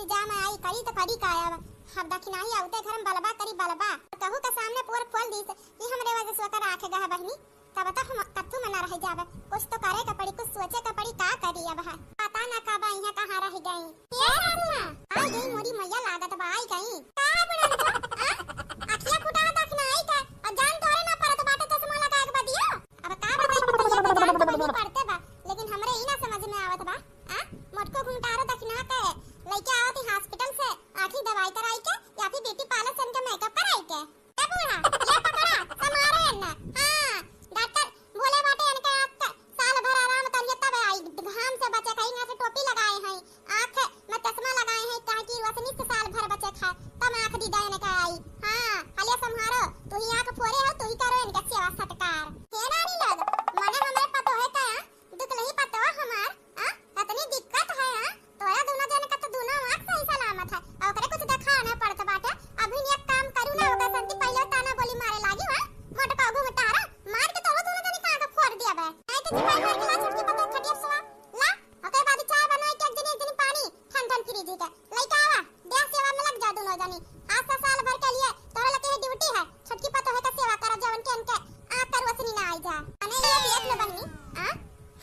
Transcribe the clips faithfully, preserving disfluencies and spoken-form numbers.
जा मैं आई करी तो करी का अब। अब दखिनाही आवते घर में बलबा करी बलबा। कहू के सामने पोर खोल दीस कि हमरे वजह से ओकर आँख गह बहिनी। तब तो हम कत्थू में न रह जाबे। कुछ तो करे के पड़ी, कुछ सोचे के पड़ी, का करी अब है। पता न कब आई है, कहाँ रह गई। ए सासू माँ, आई गई मोरी मैया, लागत बा आई गई। का बुढ़न छो, आ? अखिया फुटा दखिनाही का, और जान तोरे ना परत बाटे चश्मा लगा के बदियो। अब का बताई, पितरिया के जान तो बहिनी पड़ते बा, लेकिन हमरे ई ना समझ में आवत बा। आ? मोटको घुंघटारो दखिना के लइके आवत ही hospital से, आँखी दवाई कराई के या फिर beauty parlour से इनके makeup कराई के। ए बूढ़ा, ये पकड़ा, संभारो एन्ने। हाँ, डॉक्टर बोले बाटे इनके आँख के साल भर आराम करिए तब आई, घाम से बचे खाई, यहाँ से टोपी लगाए हैं, आँख में चश्मा लगाए हैं, काहे कि रोशनी से साल भर बचे खाए, तब आँख दीदा इनके आई। हाँ, हलिया संभारो, तू ही आँख फोरे हो, तू ही करो इनके सेवा सत्कार। हे नारी लोग, मने हमरे पतोहे का दुखलही पतवा हमार, आ? इतनी दिक्कत है, आ? तोरा दोनों जने का तो दोनों आँख सही सलामत है, आ ओकरे कुछ देखावे ना पड़त बाटे। अभी एक काम करू ना, ओकर संती पहिले ताना बोली मारे लागी, आ? मोटका घुंघटारा, मार के तोरो दोनों जने का आँख फोड़ दिया बे। नहीं तो चिपाई मार के ला छोटकी पतोह खटिया पे सुआ, ला, ओकरे बाद चाय बनाई के एक जनी, एक जनी पानी, ठंड ठंड फ्रिज के। लइका आवा, देह सेवा में लग जा दोनों जनी। आज से साल भर के लिए तोरे लगे है ड्यूटी है। छोटकी पतोह के सेवा करा, जवन के इनके आँख का रोशनी ना आई जा। अने ये देख लो बहिनी, आ?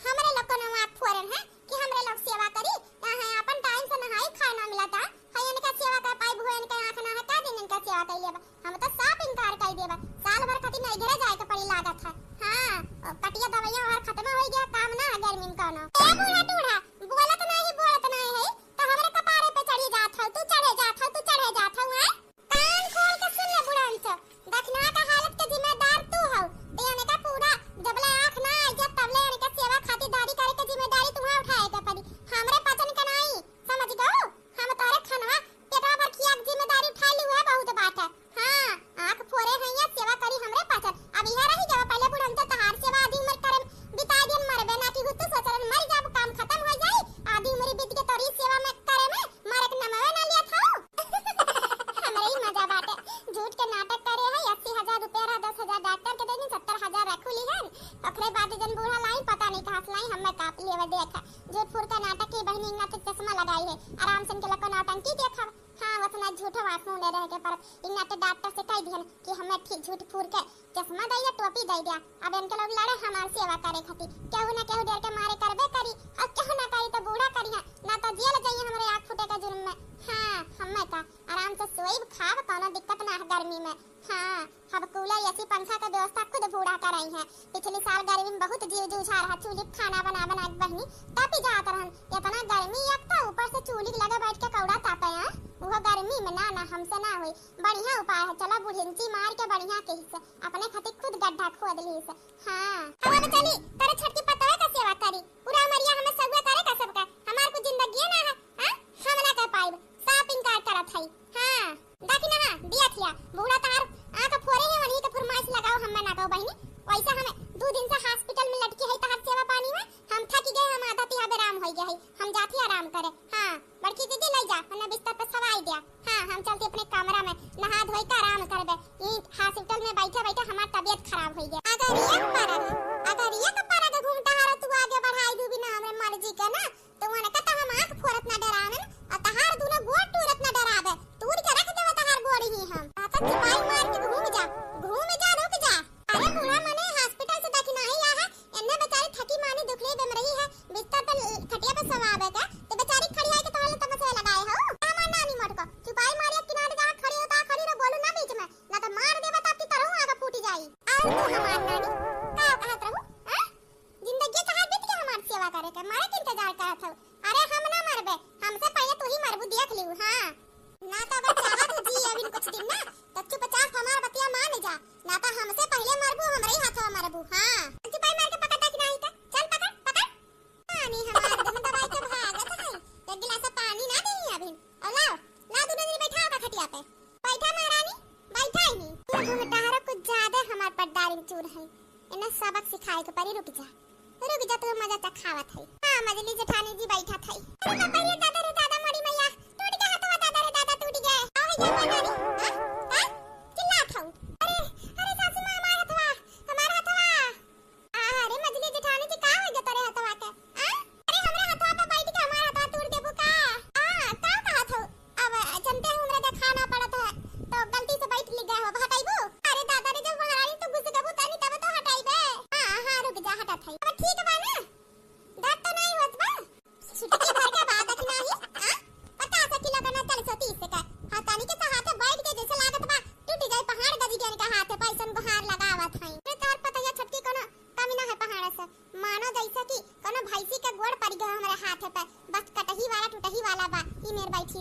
हमरे लोग को ना आँख फोरन है कि हमरे लोग सेवा करी। यहाँ है अपन टाइम से नहाई खाए ना मिला था। है इनका सेवा कर पाई भुआ, इनके आँख ना है, का दिन इनका सेवा कर लेबा? हम तो साफ इनकार कर देबा। साल भर खातिर नहीं घरे जाए के पड़ी लागत है। हाँ, ओ कटिया दवाइयाँ हर खत्म हो गया, काम ना है गर्मी में कौनो। ए बूढ़ा टूढ़ा, बोलत नहीं, बोलत नहीं है, तो हमरे कपारे पे चढ़ी जात हौ, तू चढ़े जात हौ, तू चढ़े जात हौ, हैं? कान खोल के सुन ले बुढ़न से, दखिना का हालत के जिम्मेदार तू हौ। ते एने का पूरा जबले आँख ना आई जा, तबले एने का सेवा खातिरदारी करे के जिम्मेदारी तुम्हें उठाए के पड़ी। हमरे पचन के नाई, समझ गऊ? हम तोरे खनवा पेटवा भर खिया के जिम्मेदारी उठा ली, उहे बहुत बात है। हाँ, आँख फोरे हैं या सेवा करी हमरे पचन। अब इहे रही जब पहिले बुढ़न से तहार सेवा आधी उम्र करे बिता दियन, मरबे ना की हुत्तू सोचलन मर जाब, काम खत्म हो जाई, आधी उम्र बीत के तोरी सेवा में करे में मारे के नमवे ना लिया था। हमरे ही मजा बाटे। झूठ के नाटक करे है, अस्सी हजार रुपया रहा, दस हजार डॉक्टर के देनी, सत्तर हजार रखू ली है। ओकरे बाद जन बूढ़ा लाई, पता नहीं कहाँ से लाई, हमें काप लिए देख। झूठ फूर का नाटक की बहिनी, इन्ना तो चश्मा लगाई है, आराम से इनके लको नौटंकी देखा। हाँ, वतना झूठो आँख मूंदे रह के, पर इन्ना तो डॉक्टर से कह दिहन कि हमें ठीक झूठ फूर के चश्मा दे दिया, टोपी दे दिया। अब इनके लोग लड़े हमार सेवा करे खातिर, केहू ना केहू डेर के मारे करबे करी, और केहू ना करी तो बूढ़ा करी है, ना तो जेल जाइए हमरे आँख फूटे के जुर्म में। हाँ, हमें का आराम से सोइब खाब, कौनो दिक्कत ना है गर्मी में। हाँ, अब कूलर, एसी, पंखा के व्यवस्था खुद बूढ़ा कराई है। पिछली साल गर्मी में बहुत जीव जूझा रहा, चूल्ही पे खाना बना बना के बहिनी तपी जात रहन। इतना गर्मी एक था, ऊपर से चूल्ही के लगे बैठ के कौड़ा तापे हैं, वो गर्मी में ना, ना, हमसे ना होई। बढ़िया उपाय है, चला बुढ़िंची मार के बढ़िया कही से अपने खातिर खुद गड्ढा खोद ली से। हाँ, अब चली तोरे छोटकी पतोहे का सेवा करी, पूरा उमरिया हमें सगुआ करे का सबका, हमार कुछ जिंदगी ना है, हाँ? हम ना कर पाइब, साफ इनकार करत हई। हाँ, देखी ना, हाँ, दिया थिया, बूढ़ा तहार आँख फोरे है, वही के फरमाइश लगाओ, हम ना कहो बहिनी। वैसे हमें दो दिन से हॉस्पिटल में लटकी है तहार सेवा पानी में, हम थकी गए, हम आधा तिहा बेराम हो गया है, हम जाती आराम करे। हाँ, बड़की दीदी ले जा, हमने बिस्तर पे सवाई दिया। हाँ, हम चलती अपने कमरा में, नहा धोई के आराम करबे। ई हॉस्पिटल में बैठे बैठे हमार तबीयत खराब हो गया। अगर एक परग, अगर एक परग घूमता हारो तू आगे बढ़ाई भी ना हमरे मर्जी के ना, तो उनका तो हम आँख फोरत ना डरावन, और तहार दूनो गोड़ टूरत ना डरावे, तूर के रख देवे तहार गोड़ ही हम। आ तो चिपाई मार के घूम जा, घूम जा, रुक जा। अरे बूढ़ा मने हॉस्पिटल से दखिनाही आ है, एन्ने बेचारी थकी मानी दुखली बेमरही है, बिस्तर पे ल-, खटिया पे सवावे के, तो बेचारी खड़ी आके तोहले तमसे लगाए हो। ए हमार नानी मोटको, चिपाई मार के किनारे जा खड़ी हो, ता खड़ी रहो, बोलू ना बीच में, ना तो मार देबा तब की तरहू आगे फूटी जाई। और तू हमार नानी, का कहत रहू? हाँ? जिंदगी तहार बीत के हमार सेवा करे के, मरे के इंतजार करत हऊ। अरे हम ना मरबे, हमसे पहिले तू ही मरबू, देख लिहू। हाँ, ना तो अगर चाहत हू जी अभी कुछ दिन ना, तो चुपचाप हमार बतिया मान जा, ना तो हमसे पहिले मरबू, हमरे ही हाथवा मरबू। हाँ, चुपाई मार के पकड़ दखिनाही का, चल पकड़, पकड़। पानी हमार देह दबाई के भागत है, एक गिलास पानी ना देही अभी। और लाओ, लाओ दोनों जने बैठाओ का खटिया पे। बैठा महारानी, बैठा ही। तू घुंघटाहरो कुछ ज्यादा हमार पटदारी में चूर है। इन्हें सबक सिखाए के परी, रुक जा। रुक जा, तू मजा चखावत है। हाँ, मजली जेठानी जी बैठत है। अरे बाबा रे दादा रे दादा, मोरी मैया, टूट गया हथवा दादा रे दादा, टूट गया। का हो गया महारानी? हाँ? का? चिल्लात हऊ। अरे, अरे सासू माँ, हमार हथवा, हमार हथवा। अरे मजली जेठानी जी, का हो गया तोरे हथवा के? आ? अरे हमरा हथवा पे बैठ के हमार हथवा तोड़ देबू का? आ, का कहत हो?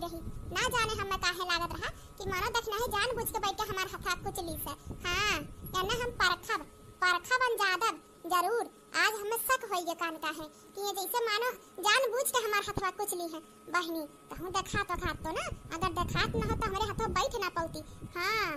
रही। ना जाने हमें काहे लागत रहा कि मानो दखिनाही जानबूझ के बैठ के हमार हथवा कुचली से। हाँ, याने हम परखब, परखब अन जानब जरूर। आज हमें शक होइए कान का है कि ये जैसे मानो जानबूझ के हमार हथवा कुचली है। बहिनी, कहूँ देखात वखात तो ना, अगर देखात ना हो तो हमरे हथवा बैठ ना पौती। हाँ,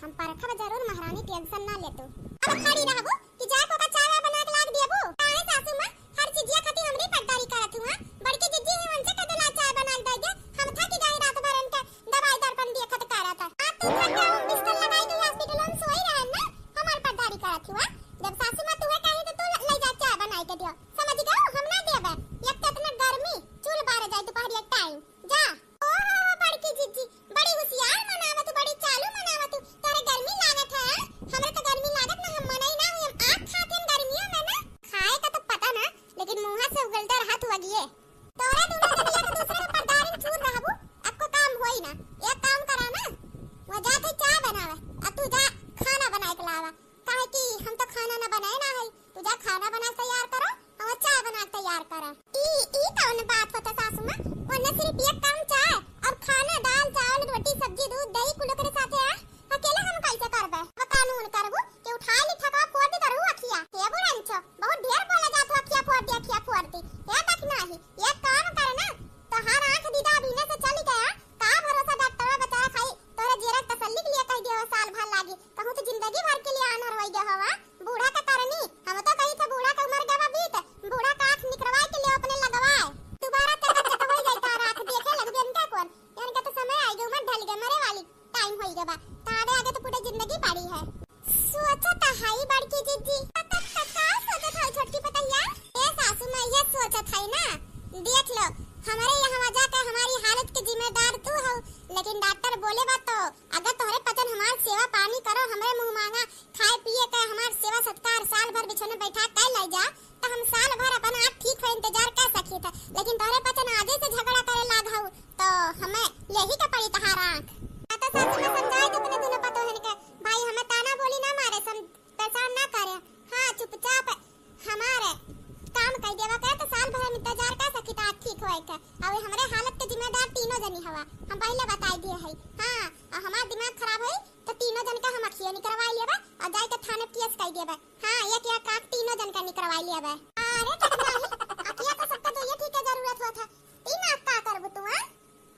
हम परखब जरूर महारानी, tension ना ले तू। अब खड़ी रहबू कि जाके ओका चाय वाय बना के लाग देबू? काहे सासू माँ, हर चीजिया खातिर हमरे पटदारी करत हुआ। बड़की जिज्जी ही उनसे कह देला चाय बना के दे दे। हम थक गए रात भर इनके दवाई दर्पण दिए खत करत। आ तू थक गया, हम बिस्तर लगाई के hospital में सोई रहे ना, हमार पटदारी करत हुआ। जब सासू माँ तुहे कही तो तू ले जा चाय बनाई के दियो। समझ गयो, हम ना देबे। एक तो इतना गर्मी, चूल बारे जाए दोपहरिया time। जा। ओहो, बड़की जिज्जी, बड़ी होशियार मनावत, बड़ी चालू मनावत। तोहरे गर्मी लागत है, हाँ? हमरे तो गर्मी लागत ना, हम मनई ना हुई, हम आग खात हन गर्मियों में ना। खाए का तो पता ना, लेकिन मुँहा से उगलते रहत हुआ गिए। तोहरे दुनो जनी एक दूसरे के पटदारिन चूर रहबू, अक्को काम होई ना। एक काम करा ना, वो जात है चाय बनावे, अब तू जा खाना बनाए के लावा। काहे कि हम तो खाना ना बनाए ना है, तू जा खाना बना तैयार करो, और चाय बना तैयार करा। ई, ई कौन बात होता सासू माँ? वरना सिर्फ एक काम चाय, अब खाना, दाल, चावल, रोटी, सब्जी, दूध, दही कुल ओकरे साथे आ, अकेले हम कैसे करबे? अब कानून करबू कि उठा ली ठकवा फोड़ दी करबू अखिया। हे बुढ़नचो, बहुत ढेर बोला जात हो, अखिया फोड़ दी, अखिया फोड़ दी। हे देख नाही, एक काम कर ना, तोहार आँख दीदा अभी से चल गया, का भरोसा डॉक्टरवा बेचारा खाई तोरे जियरा के तसल्ली के लिए कह दिया साल भर लागी, कहूँ तो जिंदगी भर के लिए आन्हर होई गया हवा। बूढ़ा का करनी, हम तो कही थे बूढ़ा का उम्र गवा बीत, बूढ़ा का आँख निकरवाए के लिए अपने लगवाए। दोबारा चकचक होई जाई तार आँख, देखे लगबे इनका कौन, इनका तो समय आई गया, उम्र ढल गया, मरे वाली time होई गवा, तो आगे आगे तो पूरे जिंदगी पड़ी है। सोचत हई बड़की जिज्जी। त, त, त का सोचत हई छोटकी पतहिया? ए सासू माँ, ये सोचत हई ना, देख लो, हमरे यहाँ जाके हमारी हालत के जिम्मेदार तू हो, लेकिन डॉक्टर बोले बा तो अगर तोहरे पचन हमार सेवा पानी करो, हमरे मुँह मांगा खाए पिए के हमार सेवा सत्कार साल भर बिछौने बैठा के ले जा, तो हम साल भर अपन आँख ठीक हो इंतजार कर सकी थे, लेकिन तोहरे पचन आजे से झगड़ा करे लाग हऊ, तो हमें यही के पड़ी तहार आँख। आ तो सासू माँ समझाए दे अपने दोनों पतोहन के, भाई हमें ताना बोली ना मारे, सम-, परेशान ना करे। हाँ, चुपचाप हमारे काम कर देवा करे तो साल भर हम इंतजार कर सकी थे ठीक होए के। अब हमरे हालत के जिम्मेदार तीनों जनी हवा, हम पहले बताई दिए है। हाँ, और हमार दिमाग खराब होई तो तीनों जन का हम अखिए निकरवाई लेबे और जाए के थाने केस कर देबे। हाँ, एक एक आँख तीनों जन का निकरवाई लेबे। अरे कितना ही, अखिया तो सबका दो ये ठीक के जरूरत होत है, तीन आँख का करबू तू, हाँ?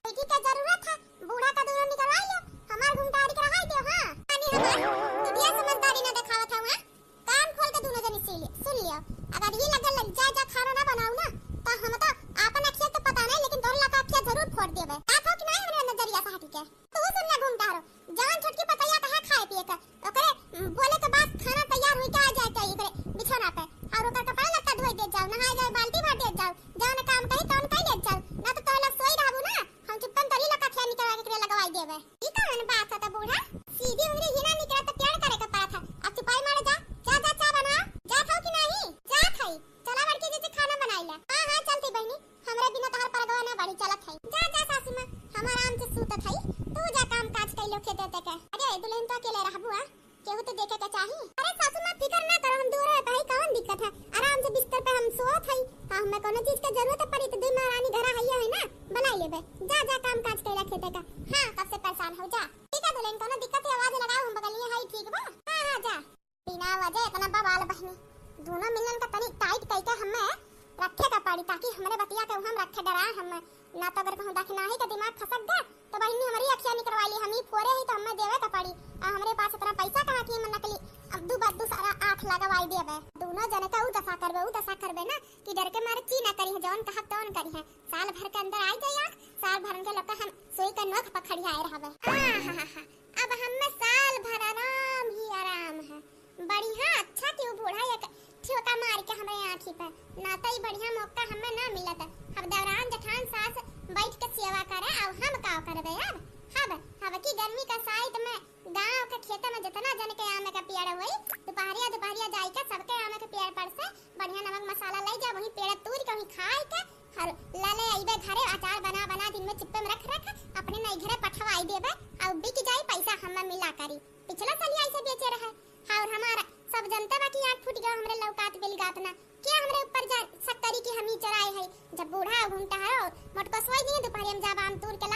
बेटी के जरूरत है, बूढ़ा का दोनों निकरवाई ले, हमार घुंघटारी के रहाई दे, हाँ? यानी हमार, तू ढेर समझदारी ना देखावत हऊ, हाँ? कान खोल के दोनों जनी सुन लियो, सुन लियो। अगर ये लगल लग जा, जा खाना ना बनाऊ ना, तो हम तो आपन अखिया तो पता नहीं, लेकिन तोहरे लका अखिया जरूर फोड़ देबे। का थो कि नहीं हमरे नजरिया से हट के? तू सुन ले घुंघटारो, जवन छोटकी पतैया कहा खाए पिए के, ओकरे, उम, बोले के बाद खाना तैयार होई के आ जाए चाहिए ओकरे बिछौना पे, और ओकर कपड़ा लत्ता धोई दे जाओ, नहाए जाए बाल्टी भर दे जाओ, जवन काम कही तवन कह ले जाओ, ना तो तोहरे लोग सोई रहबू ना, हम चुप्पन तोरी लोग का खेल निकलवा के एकरे लगवाई देबे। ई कवन बात होता बूढ़ा? सीधी उंगली ही ना निकला तो टेढ़ करे के पड़त है। अब चुपाई मारे जा, जा, जा, चाय बना। जात हऊ कि नहीं? जात हई। चला बड़की जीजी खाना बनाई ले। हाँ, हाँ, चलती बहिनी, हमरे बिना तहार परगवा ना बड़ी, चलत हई। जा, जा सासू माँ, हम आराम से सूतत हई, तू जा काम काज कई लो खेते ते के। अरे दुल्हन तो अकेले रहबू आ? केहू तो देखे के चाही। अरे सासू माँ, फिकर ना करो, हम दूर रहत हई, कौन दिक्कत है? आराम से बिस्तर पे हम सोवत हई। हाँ, हमें कोनो चीज के जरूरत पड़ी तो दुई महारानी घरा हइये है ना, बनाई लेबे। जा, जा, काम काज कैला खेते का। हाँ, कब से परेशान हो, जा। ठीक है दुल्हन, कोनो दिक्कत है, आवाज लगाओ, हम बगलिए हई, ठीक बा? हाँ, हाँ, जा। बिना वजह इतना बवाल बहिनी, दोनों मिलन का तनी tight कई के हमें रखे का पड़ी, ताकि हमरे बतिया के हम रखे डरा हम। ना तो अगर कहूँ दखिनाही का दिमाग खसक गया, तो बहिनी हमरी अखिया निकरवाई ली, हम ही फोरे ही तो हमें देवे का पड़ी। आ हमरे पास इतना पैसा कहाँ कि हम नकली अब दू बार दूसरा आँख लगवाई देबे। दोनों जने का ऊ दशा करबे, ऊ दशा करबे ना कि डर के मारे ची ना करी है, जौन कहब तौन करी है। साल भर के अंदर आई जाई आँख, साल भर के लोग का हम सोई के नोख पर खड़ियाए रहबे। आहाहा, अब हमें साल भर आराम ही आराम है। बढ़िया, अच्छा कि ऊ बूढ़ा एक ठोका मार के हमरे आँखी पे, ना तो ई बढ़िया मौका हमें ना मिलत। अब देवरान जेठान सास बैठ के सेवा करे, अब हम का करबे अब? हब, हब की गर्मी का साइत में गाँव के खेत में जितना जन के आम के पेड़ होई, दुपहरिया, दुपहरिया जाई के सबके आम के पेड़ पर से बढ़िया नमक मसाला लई जा, वही पेड़ तूर के वही खाई के, और लाले अइबे घरे, अचार बना, बना दिन में चिप्पे में रख, रख अपने नई घरे पठवाई देबे, और बिक जाई, पैसा हमें मिला करी। पिछला साल ही ऐसे बेचे रहे, और हमारा सब जनता बा कि आँख फूट गया, हमरे लौकात बिलगात ना, के हमरे ऊपर जा शक करी कि हम ही चोराए है। जब बूढ़ा घूमता है और मोटको सोई दिए, दोपहर में जब आम तूर के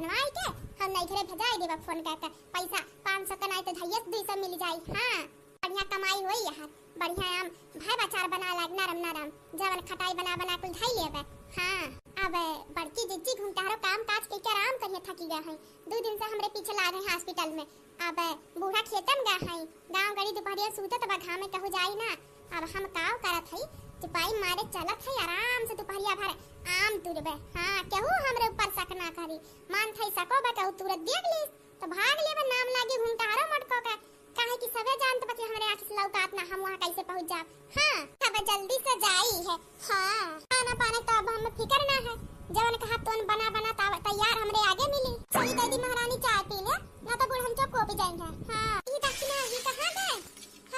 बनवाई के हम नहीं घरे भेजाई देबा फोन करके, पैसा पाँच सौ के नहीं तो ढाई सौ दुई सौ मिल जाई। हाँ, बढ़िया कमाई होई यहाँ, बढ़िया आम भाई अचार बना लाग नरम नरम, जवन खटाई बना बना कुल धई लेबे। हाँ, अब बड़की जिज्जी घुंघटारो काम काज के आराम करिए, थकी गए हैं, दो दिन से हमरे पीछे लाग हैं हॉस्पिटल में। अब बूढ़ा खेतन गए हैं, गाँव गड़ी दुपहरिया सूतत बा, घामे कहू जाई ना। अब हम काव करत हई, चुपाई मारे चलत हई, आराम से दुपहरिया भर आम तुरबे। हाँ, केहू हमरे ऊपर शक ना करी, मान थई सको बा केहू तुरत देख लीस, तो भाग लेबे, नाम लागी घुंघटारो मटको के, काहे कि सबे जानत बा कि हमरे आँख से लौकात ना, हम वहाँ कैसे पहुँच जाब। हाँ, अब जल्दी से जाई है। हाँ, खाना पाना तो अब हम फिकर ना है, जवन कहा तोन बना बना ताव-, तैयार हमरे आगे मिली। चली दीदी महारानी चाय पी ले, ना तो बुढ़न चौक को भी जाएंगे। हाँ, ई दक्षिणा ही कहाँ गए?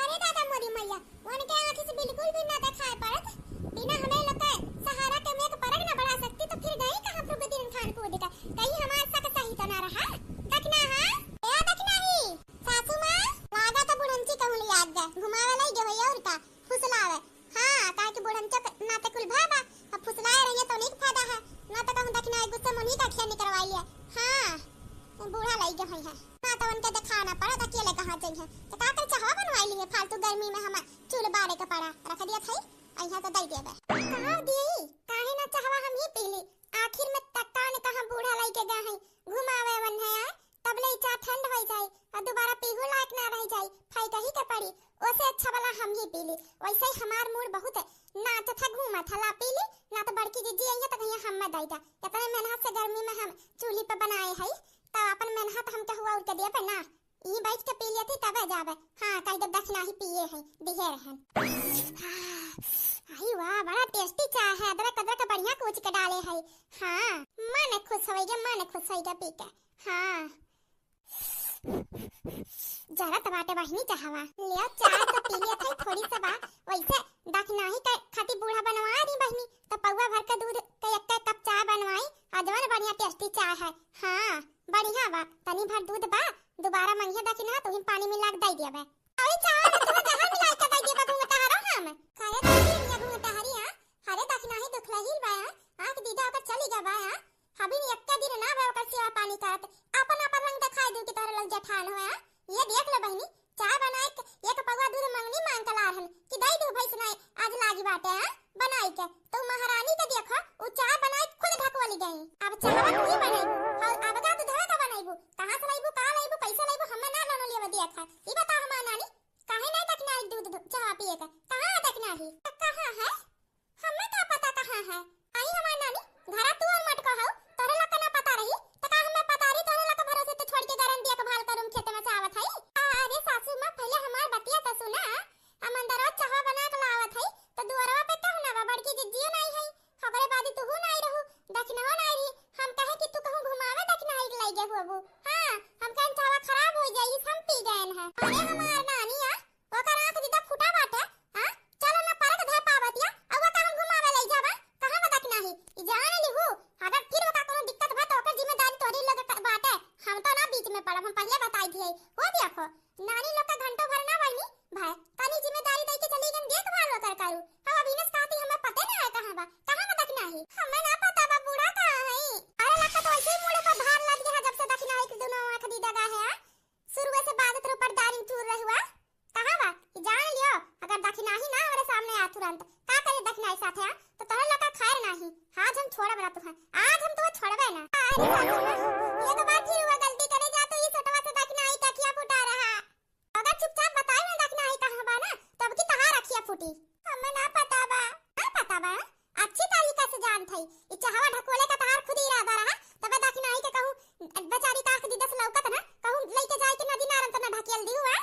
अरे दादा मोरी मैया, उनके आँख से बिल्कुल भी ना दिखाई पड़त। बिना हमरे लोग के सहारा के मेघ परग ना बड़ा सकती, तो फिर गई कहाँ प्रभु दिन खान कूद के? कहीं हमार शक सही तो ना रहा? दक्षिणा, हाँ? ए दक्षिणा ही, सासू माँ, लागा तो बुढ़ंची कहूँ लियाद गए, घुमावे लई गए होई और का, फुसलावे। हाँ, काहे कि बुढ़ंचक नाते कुल भा बा, अब फुसलाए रहिए तो उन्हीं के फायदा है, ना तो कहूँ दक्षिणा गुस्से में उन्हीं का अखिया निकरवाई लिया। हाँ, बूढ़ा लई गए होई है, ना तो उनके दिखा ना पड़त, अकेले कहाँ जाई है, तो का कर चाहवा बनवाई लिए, फालतू गर्मी में हम चूल बारे के पड़ा, रख दिया था, अइहा तो दई देबे। कहाँ दी, काहे ना चाहवा हम ही पी ली, आखिर में तक्का ने कहाँ बूढ़ा लई के गए हैं, घुमावे वन है यार, तब ले ई चाह ठंड होई जाई और दोबारा पीहू लायक ना रह जाई, फाई कही के पड़ी। ओसे अच्छा वाला हम ही पी ली। वैसे ही हमार मूड बहुत नाचत है, घूमत है, ला पी ली, ना तो बड़की जिज्जी आई है तो कहिया हम में दई दा। इतने मेहनत से गर्मी में हम चूल्ही पे बनाए हई, तो अपन मेहनत हम केहू और के दिए पे ना, ई बैठ के पी लेती तबे जाबे। हाँ, कही दे दक्षिणा ही पिए है, दिहे रहन। आई वाह, बड़ा टेस्टी चाय है, अदरक अदरक बढ़िया कूच के डाले है। हाँ, मन खुश होई गे, मन खुश होई गे पी के। हाँ। जरत बाटे बहिनी चाहवा। लियो चाय तो पी लिया था थोड़ी सा बा। वैसे दखिनाही के खातिर बूढ़ा बनवा रही बहिनी, तो पौवा भर के दूध के एक कप चाय बनवाई। आ जवन बढ़िया टेस्टी चाय है। हाँ, बढ़िया बा। तनी भर दूध बा, दोबारा मंगिया दखिना तो ही पानी मिला के दे दिया बे। अरे चाय में तू जहर मिला के दे दिया बा घुंघटारो हम। करे तो ये घुंघटारी, हाँ? अरे दखिनाही दुख रही बा, हाँ? आँख दीदा ओकर चली गया बा, हाँ? अभी नी एक्के दिन ना बे ओकर सेवा पानी करत, आपन आपन रंग देखाई दू कि तोहरे लग जेठान होए, हाँ? ये देख लो बहिनी, चाय बनाए के एक पौवा दूध मंगनी मांग के ला रहन कि दई दू भैंस नाई आज लागी बाटे, हाँ? बनाई के, तो महारानी के देखो, उ चाय बनाए के खुद ढकवली गई। अब चाय तू ही बनाई, और अब का दूधवा का बनाईबू, कहाँ से लाईबू, का लाईबू, कैसे लाईबू, हमें ना लानो लेवे दिया खा। ई बता हमार नानी, काहे नहीं दखिनाही दूध धो-, चाय पिए का, कहाँ दखिनाही, कहाँ है? हमें का पता कहाँ है? आई हमार नानी, घरा तू और मटको हऊ, तोरे लोग के ना पता रही, तो का हमें पता रही, तोरे लोग के भरोसे तो छोड़ के गरम दिया के भाल करूम खेते में से आवत हई? अरे सासू माँ, पहले हमार बतिया तो सुना। हम अंदरवा चाहवा बना के लावत हई, तो दुआरवा पे कहू ना बा, बड़की जिज्जियो नाई हई, ओकरे बाद तू नाई रहू, दखिनहो नाई रही। हम कहे कि तू कहूँ घुमावे दखिनाही के लई गए हुआ बू। हाँ, हम कहन चाहवा खराब हो जाई, हम पी गए हैं। अरे हमार नानी आ, ओकर आँख दीदा फूटा बाटे, हाँ? चलो ना परक धे पावत या, अब ओका हम घुमावे लई जाबा, कहाँ बा दखिनाही? ई जान लिहू, अगर फिर ओका कोनो दिक्कत भा तो ओकर जिम्मेदारी तोहरी लोग के बाटे, हम तो ना बीच में पड़ब, हम पहले बताई दिए। वो देखो, नानी लोग का घंटों भर ना बहिनी, भाई, तनी जिम्मेदारी दई के चली गन देखभाल ओकर करू। हम अभी नस कहती हमें पते ना है कहाँ बा, कहाँ बा दखिनाही? हमें ना पता बा बूढ़ा कहाँ है। अरे लगता तो ऐसे ही मुड़े पर भार लग गया जब से दखिनाही के दोनों आँख दीदा गा है, हाँ? शुरुए से बादत रो पर्दारी चूर रहुआ। कहाँ बा? ई जान लियो, अगर दखिनाही ना हमरे सामने आ तुरंत, का करे दखिनाही साथे आ? तो तोहरे लोग का खैर नाही। आज हम छोड़ब ना तुहे, आज हम तुहे छोड़बे ना। अरे सासू माँ, ये तो बात फिर हुआ गलती करे जा, तो ई छोटवा से दखिनाही के अखिया फुटा रहा। अगर चुपचाप बताई ना दखिनाही कहाँ बा ना, तब की तहार अखिया फूटी। हमें ना पता बा। ना पता बा? अच्छी तरीका से जानत हई। ई चाहवा ढकोले का तहार खुद इरादा रहा, तबे दखिनाही के कहूँ बेचारी का आँख दीदा से लौकत ना, कहूँ लइके जाए के नदी नारन त ना ढकेल दी हुआ।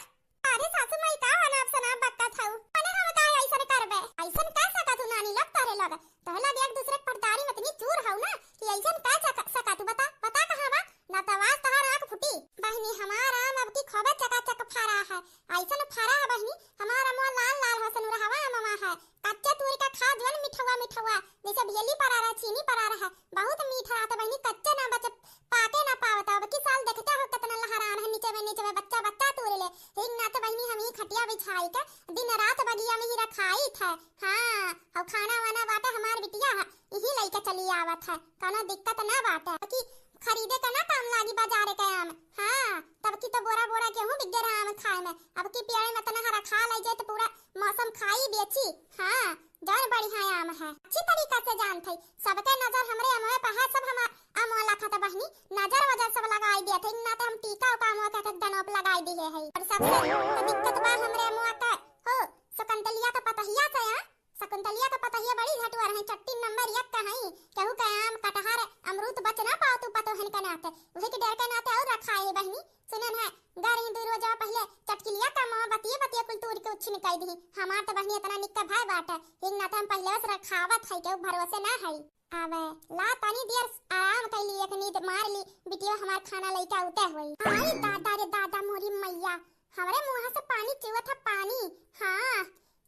अरे सासू माई का अनाप शनाप बकत हऊ? अने हम का ऐसन करबे? ऐसन कर सकत हू नानी लोग तोहरे लोग? तोहरे लोग एक दूसरे के पटदारी में इतनी चूर हऊ ना कि ऐसन कर सक-, सकत हू? बता, बता कहाँ बा? ना तो आज तोहार आँख फूटी। बहिनी हमार आम अब की खूबे चकाचक फरा है, ऐसन फरा है बहिनी, हमार अमवा लाल लाल है, सनुरहवा अमवा है, कच्चे तूर का खा जवन मिठवा मिठवा, जैसे भेली परा रहा, चीनी परा रहा, बहुत मीठ रहत बहिनी, कच्चे ना बचे, पाके ना पावत। अब की साल देखते हो कितना लहरान है, नीचे में, नीचे में बच्चा बच्चा तूर ले। हिंग ना तो बहिनी हम ही खटिया बिछाई के दिन रात बगिया में ही रखाई थे। हाँ, और खाना वाना बाटे हमार बिटिया है, यही लइके चली आवत है, कोनो दिक्कत ना बाटे। कि खरीदे का ना काम लागी बाजारे के आम। हाँ, तब की तो बोरा बोरा गेहूं बिक गए रहा आम खाए में। अब की पेड़ में तना हरा खा लई जाए तो पूरा मौसम खाई बेची। हाँ, जौन बढ़िया आम है, अच्छी तरीका से जानत है। सबके नजर हमरे अमवे पे है, सब हमार अमवा लाखा था बहनी, नजर वजर सब लगाई दिया था। इन्ना तो हम टीका उका अमवा के दनोप लगाई दिए है। और सबसे तो दिक्कत बा हमरे अमवा का, हो, सकंदलिया का पतहिया से, हाँ? शकुंतलिया का पतहिया बड़ी झटुआ रही, चट्टी नंबर एक का हई। केहू के आम, कटहर, अमरूद बच ना पाओ तू पतोहन के नाते। वही के डर के नाते और रखाए बहनी। सुने ना, गरही दुई रोजवा पहिले चटकिलिया का माँ बतिये बतिये कुल तूर के उच्छिन कई दिही। हमार तो बहनी इतना निक्का भाई बाटे, एक नाते हम पहिले से रखावत है, केहू भरोसे ना है। आवे, ला तनी देर आराम कैली, एक नींद मार ली, बिटिया हमार खाना लइके उते होई। आई दादा रे दादा मोरी मैया, हमरे मुँह से पानी चुअत है पानी। हाँ,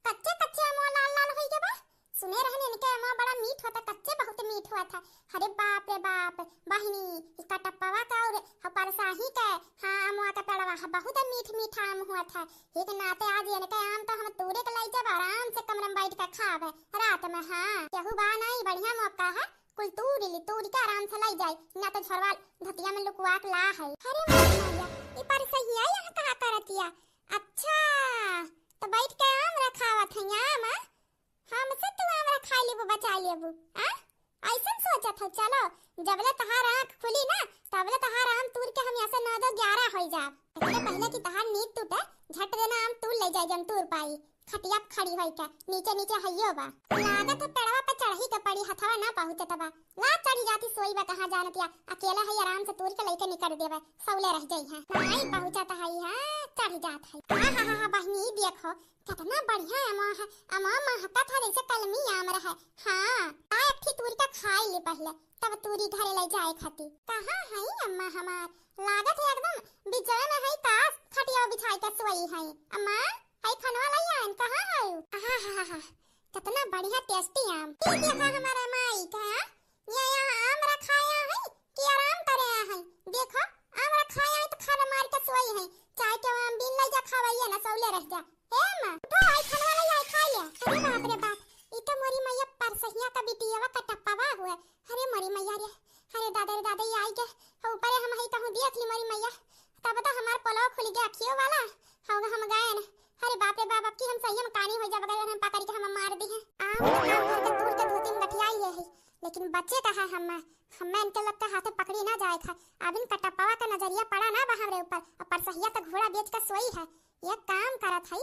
कच्चे कच्चे अमवा लाल लाल होई गए बा। सुने रहने इनके अमवा बड़ा मीठ होता, कच्चे बहुत मीठ होता। अरे बाप रे बाप, बहिनी, ई कटप्पवा का और ह परसाही के, हाँ, अमवा का पेड़वा है, बहुत मीठ मीठा आम होता। एक नाते आज इनके आम तो हम तूरे के लाई जब आराम से कमरे में बैठ के खाबे रात में। हाँ, केहू बा नहीं, बढ़िया मौका है, कुल तूर ली, तूर के आराम से लाई जाई, ना तो झरवाल धतिया में लुकवा के ला है। अरे मोरी मैया, ई परसहिया यहाँ का करतिया? अच्छा, तो बैठ के आम रखावत है आम, हाँ? हमसे तू आम रखा लेबू, बचा लेबू, आ? ऐसन सोचत हो, चलो, जबले तहार आँख खुली ना, तबले तहार आम तूर के हम यहाँ से नौ दो ग्यारह होई जाब। एकरे पहले कि तहार नींद टूटे, झट देना आम तूर ले जाए, जन तूर पाई। खटिया पे खड़ी होई के, नीचे नीचे हइयो बा। लागत है पेड़वा पे चढ़ही के पड़ी, हथवा ना पहुँचत बा। ला चढ़ी जाती सोई बा, कहाँ जानत या, अकेले है आराम से तूर के लेके निकल देबे, सौले रह जाई है। नहीं पहुँचत है, हाँ, चढ़ जात है। हाँ, हाँ, हाँ, हाँ, बहिनी, देखो, कितना बढ़िया अमवा है। अमवा महकत है जैसे कलमी आम रहे। हाँ, आ एक ठी तूरी का खाई ली पहले, तब तूरी घरे ले जाए खाती। कहाँ है अम्मा हमार? लागत है एकदम बिजड़े में है का, खटिया बिछाई के सोई है। अम्मा, है खनवा लई आइन, कहाँ है? हाँ, हाँ, हाँ, हाँ, कितना बढ़िया tasty आम। ई देखा हमारे माई का, ये यहाँ आम रखाया है कि आराम करे आए हैं? देखो, आम रखाया है तो खाना मार के सोई है। चाहे के आम बीन ले जा, खावाइए ना, सौले रह जा। हे माँ, उठो, आई खाना ले आई, खा ले। अरे बाप रे बाप, ई तो मोरी मैया परसहिया का बिटियावा का टप्पावा हुआ। अरे मोरी मैया रे, अरे दादा रे दादा, ये आई के, हाँ, ऊपरे हम है कहूँ देख ली मोरी मैया, तब तो हमार पोलवा खुल गया अखियों वाला, हाँ, हम गए न। अरे बाप रे बाप, अब की हम सही में कानी हो जाब, अगर हम पकड़ के हम मार दी है। आम तो गाँव भर के तूर के धोती में गठियाई है, लेकिन बचे का है हम, हमें इनके लोग के हाथे पकड़ी ना जाए था। अब इनका टप्पावा का नजरिया पड़ा ना बा हमरे ऊपर। अब परसहिया तो घोड़ा बेच के सोई है, एक काम करत है,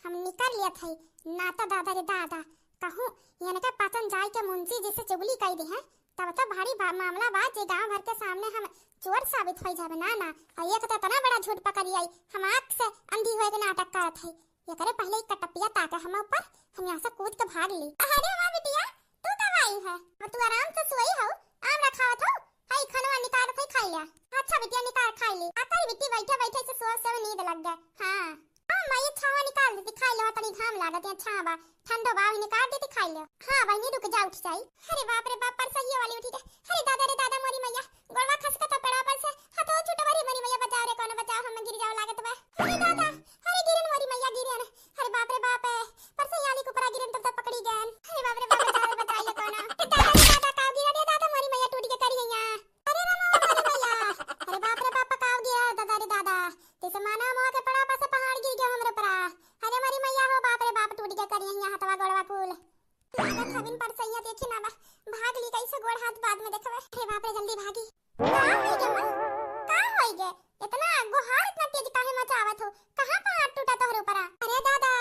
हम निकल लेत है, ना तो दादा रे दादा, कहूँ इनके पतन जाए के मुंशी जी से चुगली कई दी है, तब तो भारी बा-, मामला बा जे गांव भर के सामने हम चोर साबित हो जाबे। ना, ना, आ एक तो इतना बड़ा झूठ पकड़ी आई, हम आँख से अंधी होए के नाटक करत है। एकरे पहले ही कटपिया ताके हम ऊपर, हम यहाँ से कूद के भाग ली। अरे वाह बिटिया, तू कब आई है? अब तू आराम से सोई हो, आम रखावत हो, हई खनवा निकाल के खाई लिया। अच्छा बिटिया, निकाल खाई ली। आ कई बिट्टी बैठे बैठे से सोच से नींद लग गए। हाँ, हाँ माई, छावा निकाल देती, खाई लो, तनी घाम लागत है, छावा ठंडो बा, अभी निकाल देती, खाई लो। हाँ बहिनी, रुक जा, उठ जाई। अरे बाप रे बाप, परसहिया वाली उठी गई। अरे दादा रे दादा, मोरी मैया, गोड़वा खसकत पेड़वा पर से, हाथवा छूटवा रे मोरी मैया, बचाओ रे, कौनो बचाओ, हम गिर जाओ लागत बा। अरे दादा, अरे गिरन मोरी मैया, गिरन। अरे बाप रे बाप, परसहिया वाली कुपरा गिरन तब तक पकड़ी गन। अरे बाप रे बाप, बचाओ रे, बचाइए कौनो। ए दादा रे दादा, काव गिरा रे दादा, मोरी मैया टूट के करी गई। अरे रे मोरी मैया, अरे बाप रे बाप, काव गिरा दादा रे दादा। जैसे माना मोह के पड़ा पासे पहाड़ गिर गयो हमरे ऊपरा। अरे मोरी मैया हो, बाप रे बाप, टूट गया करिया हिया हथवा गोड़वा कुल। लागत हबिन परसैया देखी ना बा, भाग ली कैसे गोड़ हाथ बाद में देखबे। अरे बाप रे, जल्दी भागी। का होई गे माँ? का होई गे? इतना गोहार, इतना तेज काहे मचावत हो? कहाँ पहाड़ टूटा तोहरे ऊपरा? अरे दादा,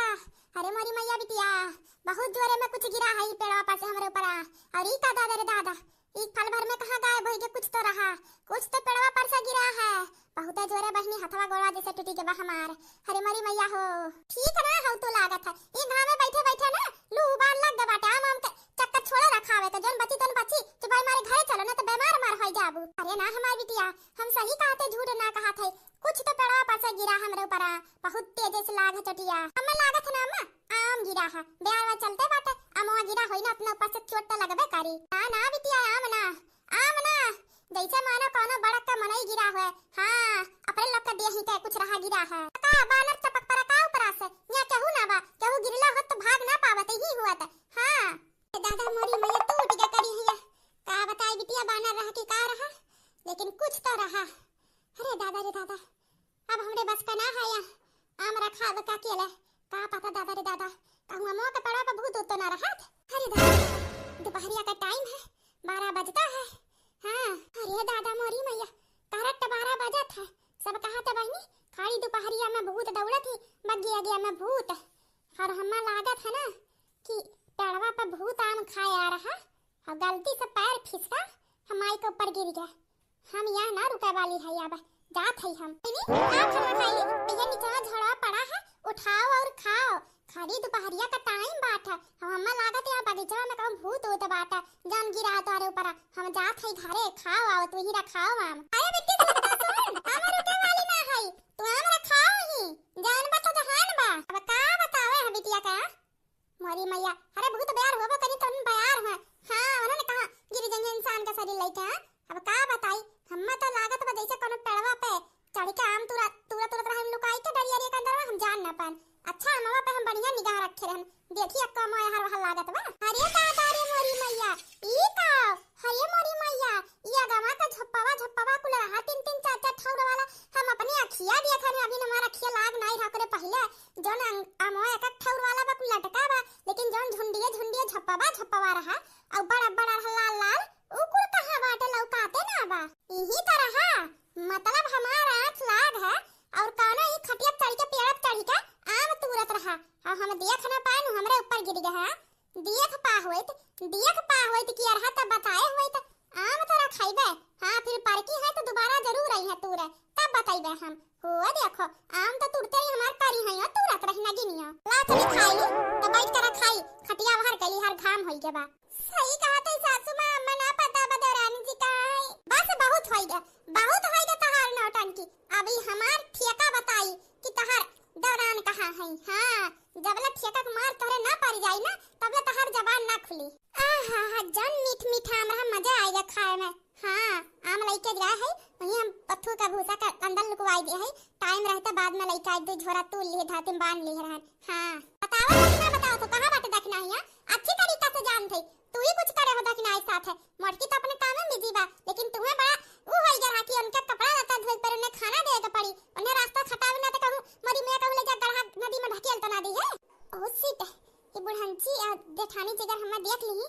अरे मोरी मैया बिटिया, बहुत जोरे में कुछ गिरा है ई पेड़वा पर से हमरे ऊपरा। और ई का दादा रे दादा, ई पल भर में कहाँ गायब होई गे? कुछ तो रहा, कुछ तो पेड़वा पर से गिरा है। बहुते जोरे बहिनी, हथवा गोड़वा जैसे टूटी के बा हमार। अरे मोरी मैया हो, ठीक ना हो तू लागत है। ई घाम में बैठे बैठे ना लू उबाल लग गए बाटे। आम आम के चक्कर छोड़े रखावे के, जौन बची तौन बची, चुपाई मारे घरे चलो, ना तो बीमार मार होई जाबू। अरे ना हमार बिटिया, हम सही कहते, झूठ ना कहत है। कुछ तो पेड़वा पर से गिरा हमरे ऊपरा, बहुत तेज से लाग है चोटिया। हमें लागत है ना अम्मा, आम गिरा है, ब्याह चलते बाटे, अमवा गिरा होई ना, अपने ऊपर से चोट तो लगबे करी। ना ना बिटिया, आम ना, आम ना, जैसे मानो कौनो बड़क का मनई गिरा है। हाँ, अपने लोग का देही के कुछ रहा गिरा है। का बानर चपक परा का ऊपरा से? यहाँ केहू ना बा, केहू गिरला होत तो भाग ना पावत, ही हुआ था। हाँ। ए दादा मोरी मैया, टूट गया करी हिया। का बताई बिटिया, बानर रहा कि का रहा? लेकिन कुछ तो रहा। अरे दादा रे दादा, अब हमरे बस का ना है या आम रखा अब का केला, का पता दादा रे दादा, कहूँ अमवा के पेड़वा पर भूत ऊत तो ना रहत। अरे दादा, दोपहरिया का टाइम है, बारह बजता है। हाँ, अरे दादा मोरी मैया, correct बारह बजत है। सब कहत है बहिनी, खड़ी दोपहरिया में भूत दौड़त ही, बगिया गिया में भूत। और हम्मा लागत है ना कि पेड़वा पर भूत आम खाए आ रहा, और गलती से पैर फिसला, हम माई के ऊपर गिर गया। हम यहाँ ना रुके वाली है, अब जात है हम। नहीं, का खाना खाई? ये नीचवा झड़वा पड़ा है, उठाओ और खाओ। खड़ी दोपहरिया का टाइम बात है, हम हम्मा लागत यहाँ बगीचा में कहूँ भूत ऊत बात है, जान गिरा तोहरे ऊपर। हम जात है घरे, खाओ आओ, तू ही रखाओ आम। अरे बिट्टी, सुन तो सुन, हम रुके वाली ना है, तू आम रखाओ ही, जान बा तो जहान बा। अब का बतावे है बिटिया का? मोरी मैया, अरे भूत बयार होबो करी तो बयार है। हाँ, उन्होंने कहा गिर जाएंगे इंसान का शरीर लेके, हाँ? अब का बताई, हम्मा तो लागत बा जैसे कोनो पेड़वा पे चढ़ के आम तुरा, तुरा, तुरत रहे, हम लुकाई के डरिया रे के अंदर में हम जान ना पान। अच्छा, अमवा पे हम बढ़िया निगाह रखे रहन, देखी अक्का अमवा हर वहाँ लागत बा। अरे दादा रे मोरी मैया, ई का? अरे मोरी मैया, ई अगवा का झप्पवा, झप्पवा कुल रहा तीन तीन चार चार ठौर वाला, हम अपने अखिया देखन है, अभी हमार अखिया लाग नाई रहा करे पहिले, जौन अंग-, अमवा एक एक ठौर वाला बा, कुल लटका बा, लेकिन जौन झुंडिये झुंडिये झप्पवा झप्पवा रहा, अउ बड़ा बड़ा रहा लाल लाल, उ कुल कहाँ बाटे, लौकाते ना बा। इही तो रहा, मतलब हमार आँख लाग है, और कौनो ई खटिया चढ़ के पेड़ पे चढ़ के आम तूरत रहा, और हम देख ना पाए, हमरे ऊपर गिर गया है। देख पा होइत, देख पा होइत कि अरहा तब बताए होइत, आम तो रखाइबे। हाँ, फिर परकी है तो दोबारा जरूर आई है तूरे, तब बताइबे हम। हो देखो, आम तो तुरते ही हमार करी है, तूरत रही ना गिनियो। ला चली खाई ली, तो बैठ कर खाई, खटिया बाहर के लिए हर घाम होई के बा। सही कहा थे सासू माँ, अम्मा ना पता बा देवरानी जी कहाँ है। बस बहुत होई गया, बहुत होई गया तहार नौटंकी। अभी हमार ठेका बताई कि तहार दौरान कहाँ है। हाँ, जबले ठेका के मार तोहरे ना पड़ जाई ना, तबले तहार जबान ना खुली। आहा हा, जौन मीठ मीठा आम रहा, मजा आइगा खाए में। हाँ, आम लइके गया है, वहीं हम पत्थू का भूसा का अंदर लुकवाई दे है। टाइम रहता बाद में लइके आई, दू झोरा तूल लिए, धाती में बांध लिए रहन। हाँ, बताओ तो ना बताओ तो कहाँ बाटे दखना हिया? अच्छी तरीका से जान थे, तू ही कुछ करे हो दखना एक साथ है। मोटकी तो अपने काम में बिजी बा, लेकिन तुम्हें बड़ा ऊ होई गया कि उनके कपड़ा लत्ता धोए पर उन्हें खाना दे के पड़ी, उन्हें रास्ता खटावे ना तो कहूँ मरी मैं कहूँ ले जा गढ़ा नदी में ढकेल तो ना दी है। ओ सीट, ये बुढ़ंची आ जेठानी जी अगर हमें देख ली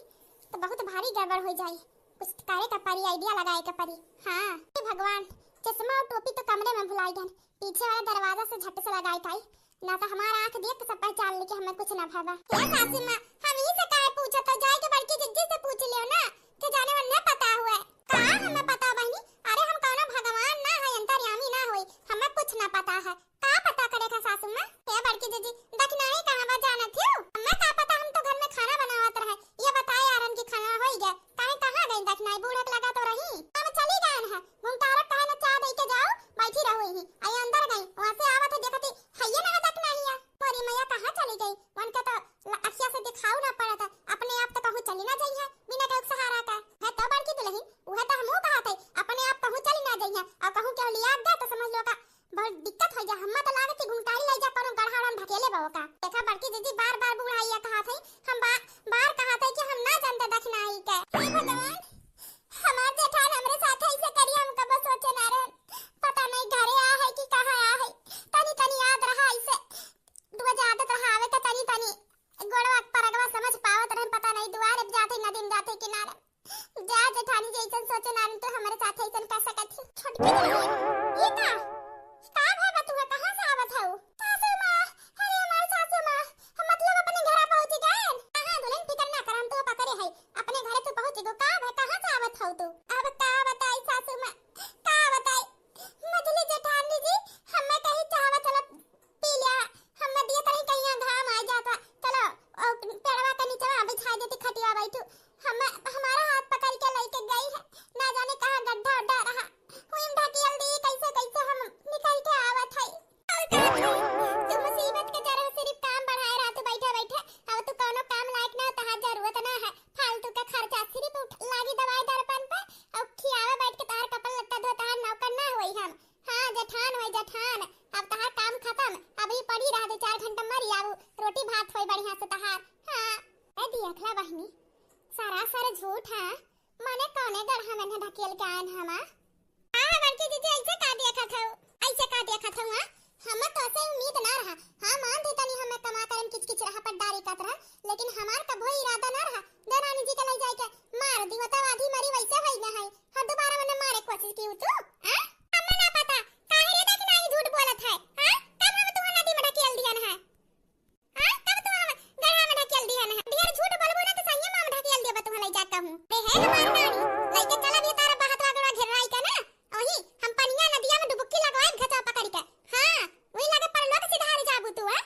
तो बहुत भारी गड़बड़ हो जाई। कुछ करे का परी, आइडिया लगाए का परी। हाँ, हे भगवान, चश्मा और टोपी तो कमरे में भुलाई गन, पीछे वाला दरवाजा से झट से लगाए पाई, ना तो हमारा आँख देख के सब पहचान ली कि हमें कुछ ना भवा। हे सासू माँ, हम ही से काहे पूछत हो, जाए के बड़की जिज्जी से पूछ लियो ना, के जाने उन्हें पता हुए। का हमें पता बहिनी? अरे हम कौनो भगवान ना है, अंतर्यामी ना होई, हमें कुछ ना पता है। का पता करे का सासू माँ? हे बड़की जिज्जी, दखनाही कहाँ बा जानत हो? हमें का पता, हम तो घर में खाना बनावत रहे, ये बताए आरन की खाना होई गया, काहे कहाँ गई दखनाही? बूढ़क लगा तो रही, हम चली गए हैं, घुमटारक कहे ना चाह दे के जाओ, बैठी रहो यहीं। आई अंदर गई, वहाँ से आवत है देखती है ये ना दखनाही है। मोरी मैया कहाँ चली गई? उनके तो ल-, अखिया से दिखाऊ ना पड़त है, अपने आप तो कहूँ चली ना जाई है बिना केहू के सहारा का। है तो बड़की दुल्हन, वह तो हमहू कहा थे, अपने आप कहूँ चली ना जाई है, और कहूँ केहू लिया दे तो समझ लो का बहुत दिक्कत हो जा। हम्मा तो लागत कि घुंटारी लाई जा, कोनो गढ़ा उड़न ढकेले बा ओका। देखा बड़की दीदी, बार बार बूढ़ा ये कहा थे, हम बार बार कहा थे कि हम ना जानते दखनाही के। हे भगवान, हमार जेठान हमरे साथ ऐसे करी, हम कबो सोचे ना रहन। पता नहीं घरे आ है कि कहाँ आ है, तनी तनी याद रहा ऐसे। रोज आदत रहा आवे का तनी तनी। गोड़वा परगवा समझ पावत रहन, पता नहीं दुआरे पे जाते नदी में जाते किनारे। जा जेठानी जी, ऐसन सोचे नारन तो हमरे साथ ऐसन कर सकत ही। छोटकी दुल्हन, ये का? का भय बा तुहे? कहाँ से आवत हऊ? सासू माँ, अरे हमार सासू माँ, हम मतलब अपने घरा पहुँच गए। हाँ, दुल्हन फिकर ना कर, हम तो पकड़े है। अपने घरे तू पहुँच गो। का भय, कहाँ से आवत हऊ तू? अब का बताई सासू माँ, का बताई? मझली जेठानी जी, हमें कहीं चाहवा चलत पी लिया, हम दिए तनी कहीं घाम आ जाता। चलो, ओ पेड़वा के नीचे में बिछा देती खटिया बैठू। हम, हमारा हाथ पकड़ के लेके गई है, ना जाने कहाँ गड्ढा उड्ढा रहा, हुई ढकेल दी, कैसे कैसे हम निकल के आवत है। और का करी? तू मुसीबत के जरा सिर्फ काम बढ़ाए रहा तू बैठे बैठे, अब तू कौनो काम लायक ना, तहार जरूरत ना है, फालतू का खर्चा सिर्फ उठ-, लागी दवाई दर्पण पे, और खियावे बैठ के तहार कपड़ा लत्ता धो, तहार नौकर ना होई हम। हाँ, जेठान होई जेठान, अब तहार काम खत्म, अभी पड़ी रह दो चार घंटा मरी आऊ, रोटी भात होई बढ़िया से तहार। हाँ। ए दियखला बहिनी, सरासर झूठ है, मने कौने गढ़ा में ढकेल के आयन हमा? कि दीदी, ऐसे का देखत हौ? ऐसे का देखत हौ, हाँ? हमें तो ऐसे उम्मीद ना रहा। हाँ, मान थी तनी हमें कमा करे में किच किच रहा, पटदारी करत रहा, लेकिन हमार कबो इरादा ना रहा देवरानी जी के ले जाए के मार दी, तो आधी मरी वैसे होई ना है। और दोबारा मने मारे कोशिश की तू, हाँ? हमें ना पता, काहे रे देख ना ही झूठ बोलत है, हाँ? कब हम तुहन नदी में ढकेल दियन है? हाँ, तब तो हम गढ़ा में ढकेल दिहन है। ढेर झूठ बोलबू ना तो सही में हम ढकेल देबे तुहन ले जाके हूँ। अरे है हमार नानी, लइके चला भी तारा बहत वागड़ा घेराई के ना। वही हम पनिया नदिया में डुबकी लगवाए घचा पकड़ के। हाँ, वही लगे परलोक सिधार जाबू तू, हाँ?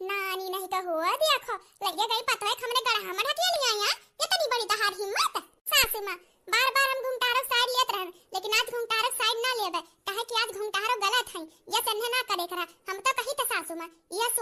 नानी नहीं तो हुआ देखो, लइके गई पतोह हमने गढ़ा में ढकेल आई, हाँ? इतनी बड़ी तहार हिम्मत? सासू माँ, बार बार हम घुंघटारो side लेत रहन, लेकिन आज घुंघटारो side ना लेबे, काहे कि आज घुंघटारो गलत है, ये सन्हे ना करे करा। हम तो कही त सासू माँ, ये